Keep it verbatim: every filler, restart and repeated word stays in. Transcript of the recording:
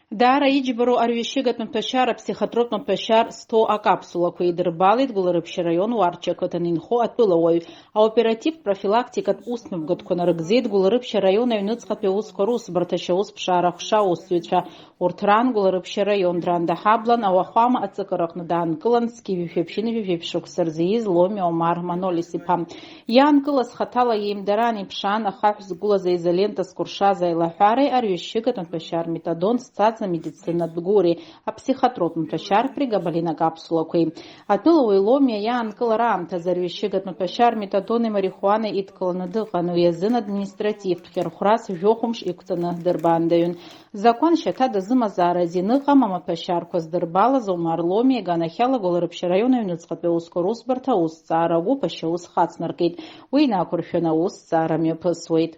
Даара иџьбароу арҩашьыгатә маҭәашьар, аԥсихотроптә маҭәашьар зҭоу акапсулақәа идырбалеит Гәылрыԥшь араион Уарча ақыҭан инхо атәылауаҩ. Аоперативтә профилактикатә усмҩаԥгатәқәа нарыгӡеит Гәылрыԥшь араион аҩныҵҟатәи аусқәа русбарҭа ашьаусԥшаара аҟәша аусзуҩцәа. Урҭ раан Гәылрыԥшь араион Дранда Ҳаблан ауахәама аҵакыраҟны даанкылан, зқьи жәшәи ԥшьынҩажәи жәиԥшь шықәса рзы ииз Ломиа Омар Манолис-иԥа. Иаанкылаз хаҭала иеимдараан иԥшаан ахаҳә зқәлаз аизолента зкәыршаз аилаҳәареи арҩашьыгатә маҭәашьар метадон зцаз амедицинатә гәыри аԥсихотроптә маҭәашьар прегабалин акапсулақәеи. Атәылауаҩ Ломиа иаанкылара аамҭазы арҩашьыгатә маҭәашьар метадони марихуанеи идкыланы дыҟан, уи азын административтә хьырхәрас жәохәымш иқәҵаны дырбаандаҩын. Закәан шьаҭа дазымазааразы ианыҟам амаҭәашьарқәа здырбалаз Омар Ломиа иганахьала Гәылрыԥшь араион аҩныҵҟатәи аусқәа русбарҭа аусҭҵаара агәыԥ ашьаус хацнаркит. Уи инақәыршәаны аусҭҵаара мҩаԥысуеит.